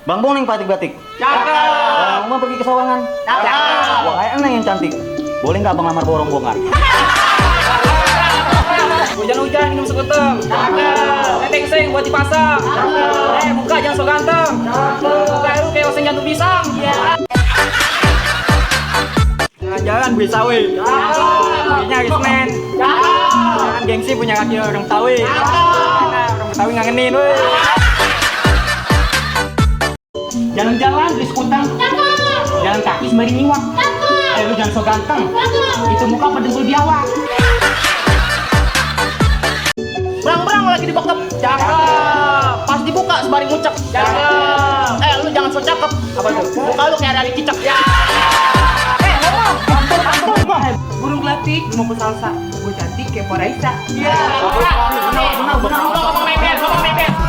Bang Boning batik-batik. Cakep. Bang mau pergi ke Sawangan. Cakep. Wah, kayak yang cantik. Boleh nggak Bang lamar borong-bongan? Hujan-hujan minum sekuteng. Cakep. Neteng seng buat dipasang. Cakep. Muka jangan so ganteng. Cakep. Muka lu kayak oseng jantung pisang. Jalan-jalan beli sawi. Belinya hari Senin. Jangan gengsi punya kaki orang Betawi. Karena orang Betawi ngangenin weh. Jalan-jalan beli sekutang. Jalan kaki sembari nyiwak. Lu jangan so ganteng. Itu muka pedengkul biawak. Berang-berang lagi dibekep. Cakep. Pas dibuka sembari ngucek. Cakep. Lu jangan so cakep. Apa tuh? Muka lu kayak ada cicak. Ya. Burung gelatik mau ke salsa, gue cantik kayak Poraisa. Iya. Benar. Ngomong mepet.